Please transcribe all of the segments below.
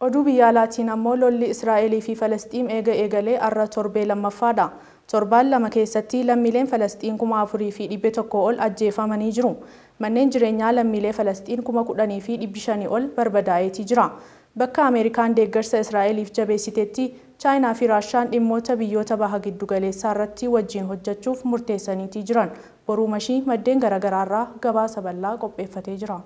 Oduu biyya alaatiin ammoo lolli Israa'elii fi Falasxiin eega eegalee arra torbee lammaffaadha. Torbaan 2 keessatti lammiileen Falasxiin 4,100 ol ajjeefamanii jiru. Manneen jireenyaa lammiilee Falasxiin 10,500 ol barbadaa'eetii jira. Bakka Ameerikaan deeggarsa Israa'eliif jabeessitetti Chaayinaa fi Raashaan dhimmoota biyyoota baha giddu galeessaa irratti wajjin hojjechuuf murteessaniitii jiran. Boruu mashii maddeen garaagaraarraa gabaasa bal'aa qopheeffatee jira.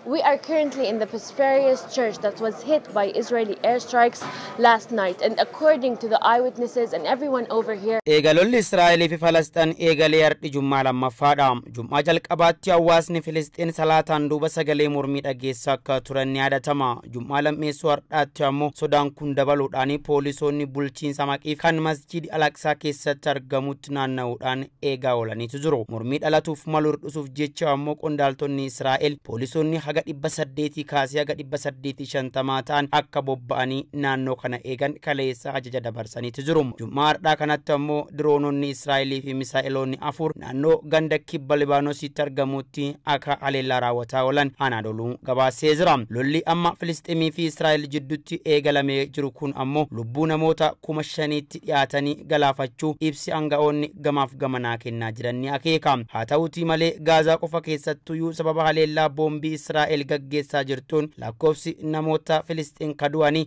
We are currently in the Bosphorus church that was hit by Israeli airstrikes last night, and according to the eyewitnesses and everyone over here. Eegalolli Israa'elii fi Falasxiin eegalee har'i Jummaa lammaffaadha. Jummaa jalqabaatti hawaasni Filisxiin salaataan duuba sagalee mormii dhageessaa akka turan ni yaadatama. Jummaa lammeessoo har'aatti ammoo sodaan kun dabaluudhaan poolisoonni bulchiinsa maqiif kan masjid Al-Aqsaa keessatti argamutti naanna'uudhaan eegaa oolaniitu jiru. Mormii dhalatuuf malu hir'isuuf jecha ammoo qondaaltonni Israa'el poolisoonni haga 800 kaasee haga 850 ta'an akka bobba'anii naannoo kana eegan kaleessa ajaja dabarsaniitu jiru. Jummaa har'aa kanatti ammoo diroononni Israa'elii fi misaa'eloonni 4 naannoo ganda kibba Libaanoositti argamutti akka haleellaa raawwataa oolan Anaadooluu gabaasee jira. Lolli amma Filisxiimii fi Israa'el jidduutti eegalamee jiru kun ammoo lubbuu namoota 5,000tti dhiyaatanii galaafachuu ibsi aanga'oonni gamaaf gamanaa kennaa jiran ni akeeka. Haa ta'uutii malee Gaazaa qofa keessattuyyuu sababa haleellaa boombii Israa'el gaggeessaa jirtuun lakkoofsi namoota Filisxiin kadu'anii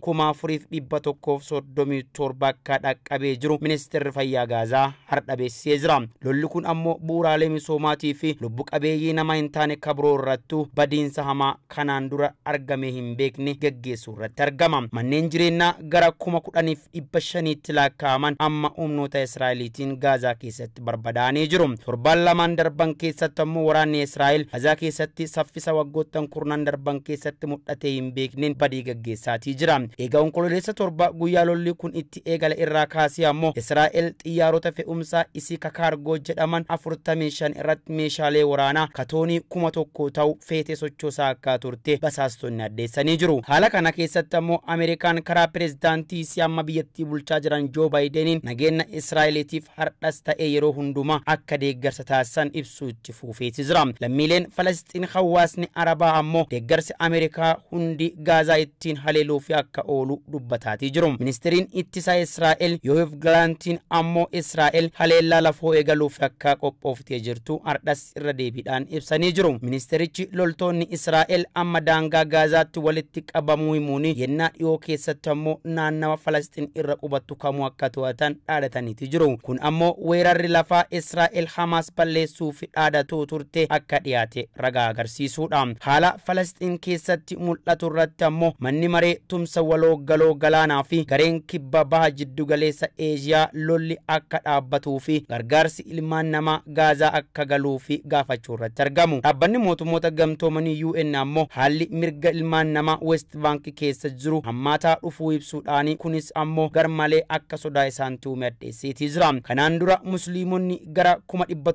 4,137 akka dhaqqabee jiru ministeerri fayyaa Gaazaa har'a beeksisee jira. Lolli kun ammoo bu'uuraalee misoomaatii fi lubbu qabeeyyii nama hin taane kabroo irrattuu badiinsa hamaa kanaan dura argamee hin beekne gaggeessuu irratti argama. Manneen jireenyaa gara 10,500tti lakkaa'aman amma humnoota Israa'eliitiin Gaazaa keessatti barbadaa'anii jiru. Torbaan 2 darban keessatti ammoo waraanni Israa'el Gaazaa keessatti saffisa waggoottan kurnan darban keessatti mul'atee hin beekneen badii gaggeessaatii jira. Egaa onkololeessa 7 guyyaa lolli kun itti eegale irraa kaasee ammoo Israa'el xiyyaarota fe'umsaa isii kakaargoo jedhaman 45 irratti meeshaalee waraanaa katoonii 1,000 ta'u feetee sochoosaa akka turte basaastonni addeessanii jiru. Haala kana keessatti ammoo Ameerikaan karaa pireezidaantii isii amma biyyattii bulchaa jiran Joo Baayideniin nageenya Israa'eliitiif har'as ta'ee yeroo hundumaa akka deeggarsa taasisan ibsuu itti fufeeti jira. Lammiileen Falasxiin hawaasni Arabaa ammoo deeggarsi Ameerikaa hundi Gaazaa ittiin haleeluuf akka oolu dubbataatii jiru. Ministeeriin ittisa Israa'el Yoav Galantiin ammoo Israa'el haleellaa lafoo eegaluuf akka qophooftee jirtu har'as irra deebiidhaan ibsanii jiru. Ministeerichi loltoonni Israa'el amma daangaa Gaazaatti walitti qabamuu himuun yennaa dhiyoo keessatti ammoo naannawa Falasxiin irra qubattu kamuu akka to'atan dhaadataniiti jiru. Kun ammoo weerarri lafaa Israa'el Hamaas balleessuuf dhaadatu turte akka dhiyaate ragaa agarsiisuudha. Haala Falasxiin keessatti mul'atu irratti ammoo manni maree tumsa waloo galoo galaanaa fi gareen kibba baha jiddu galeessa Eeshiyaa lolli akka dhaabbatuu fi gargaarsi ilmaan namaa Gaazaa akka galuu fi gaafachuu irratti argamu. Dhaabbanni mootummoota gamtoomanii UN ammoo haalli mirga ilmaan namaa West Bank keessa jiru hammaataa dhufuu ibsuudhaan kunis ammoo garmalee akka sodaa isaan tuume addeesseetii jira. Kanaan dura musliimonni gara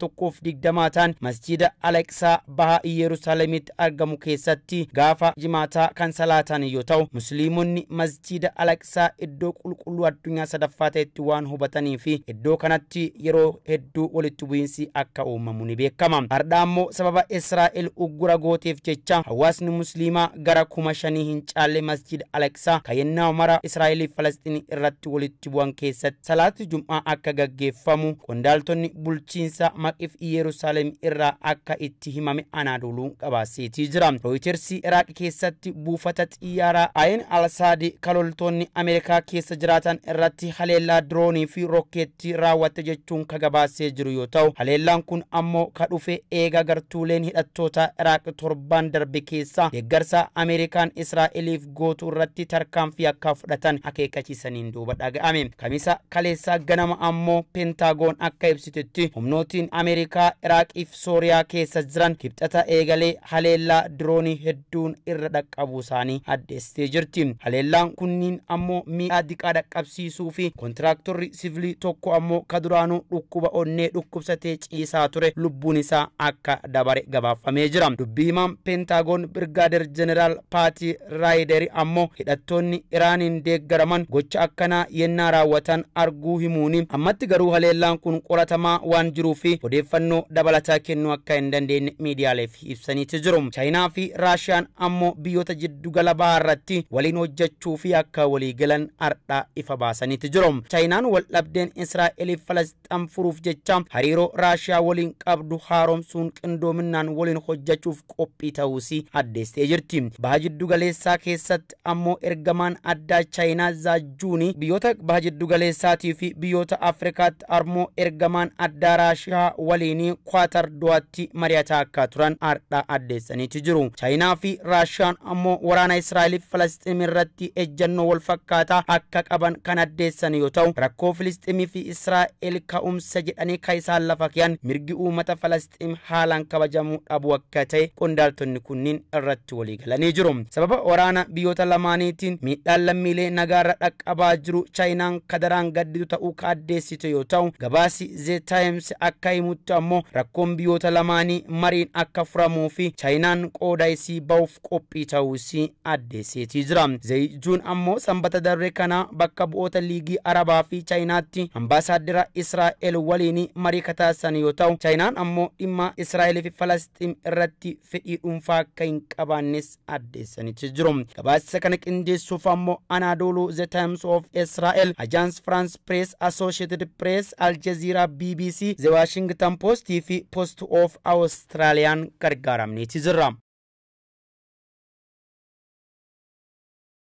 120,000 ta'an masjida Al-Aqsaa baha Yerusaalemitti argamu keessatti gaafa jimaataa kan salaatan yoo ta'u musliimonni masjida Al-Aqsaa iddoo qulqulluu addunyaa sadaffaa ta'etti waan hubatanii fi iddoo kanatti yeroo hedduu walitti bu'iinsi akka uumamu ni beekama. Har'a ammoo sababa Israa'el uggura gooteef jecha hawaasni musliimaa gara 5,000 hin caalle masjida Al-Aqsaa kan yennaa mara Israa'elii fi Falasxiin irratti walitti bu'an keessatti salaati Jum'aa akka gaggeeffamu qondaaltonni bulchiinsa maqiif Yerusaalem irraa akka itti himame Anaadooluun gabaaseetii jira. Reuters Iraaq keessatti buufata xiyyaaraa Ayin Al-Saadi kaloltoonni Ameerikaa keessa jiraatan irratti haleellaa diroonii fi rokkeettii raawwatte jechuun ka gabaasee jiru yoo ta'u haleellaan kun ammoo ka dhufe eega gartuuleen hidhattoota Iraaq torban darbe keessa deeggarsa Ameerikaan Israa'eliif gootu irratti tarkaanfii akka fudhatan akeekkachiisaniin duuba dhaga'ame. Kamisa kaleessaa ganama ammoo Pentaagoon akka ibsitetti humnootiin Ameerikaa Iraaqiif Sooriyaa keessa jiran kibxata eegalee haleellaa diroonii hedduun irra dhaqqabuu isaanii addeessitee jirti. Haleellaan kunniin ammoo mi'a diqaa dhaqqabsiisuu fi kontiraaktorri siviilii tokko ammoo ka duraanuu dhukkuba onnee dhukkubsatee ciisaa ture lubbuun isaa akka dabare gabaafamee jira. Dubbii himaan Pentaagoon Birgaadeer Jeneraal Paati Raayideri ammoo hidhattoonni Iraaniin deeggaraman gocha akkanaa yennaa raawwatan arguu himuuni ammatti garuu haleellaan kun qoratamaa waan jiruu fi odeeffannoo dabalataa kennuu akka hin dandeenye miidiyaaleef ibsaniiti jiru. Chaayinaa Chaayinaa fi Raashiyaan ammoo biyyoota jiddugala bahaa irratti waliin hojjechuu fi akka walii galan har'a ifa baasaniiti jiru. Chaayinaan wal dhabdeen Israa'eliif Falasxiin furuuf jecha hariiroo Raashiyaa waliin qabdu haaromsuun qindoominaan waliin hojjechuuf qophii ta'uus addeessitee jirti. Baha jiddugaleessaa keessatti ammoo ergamaan addaa Chaayinaa Zaajuuni biyyoota baha jiddugaleessaatii fi biyyoota Afrikaatti ammoo ergamaan addaa Raashiyaa waliin Kwaatar Dohaatti mari'ataa akka turan har'a addeessaniiti jiru. Chaayinaa fi Raashiyaan ammoo waraana Israa'eliif Falasxiin irratti ejjennoo wal fakkaataa akka qaban kan addeessan yoo ta'u, rakkoo Filisxiimii fi Israa'el ka'umsa jedhanii kan isaan lafa kiyan mirgi uummata Falasxiin haalaan kabajamuu dhabuu akka ta'e qondaaltonni kunniin irratti walii galanii jiru. Sababa waraana biyyoota lamaaniitiin miidhaan lammiilee nagaarra dhaqqabaa jiru Chaayinaan kadaraan gadditu ta'uu ka addeessite yoo ta'u, gabaasi The Times akka himutti ammoo rakkoon biyyoota lamaanii mariin akka furamuu fi Chaayinaan qooda isii ba'uuf qophii ta'uus addeesseetii jira. Zeejuun ammoo Sanbata darbe kana bakka bu'oota Liigii Arabaa fi Chaayinaatti ambaasaaddara Israa'el waliin marii kataasisan yoo ta'u, Chaayinaan ammoo dhimma Israa'el fi Falasxiin irratti fedhii dhuunfaa akka hin qabaannes addeessaniiti jiru. Gabaasa kana qindeessuuf ammoo Anaadooluu, The Times of Israel, Agence France Press, Associated Press, Al Jazeera, BBC, The Washington Post fi Post of Australiyaan gargaaramneeti jirra.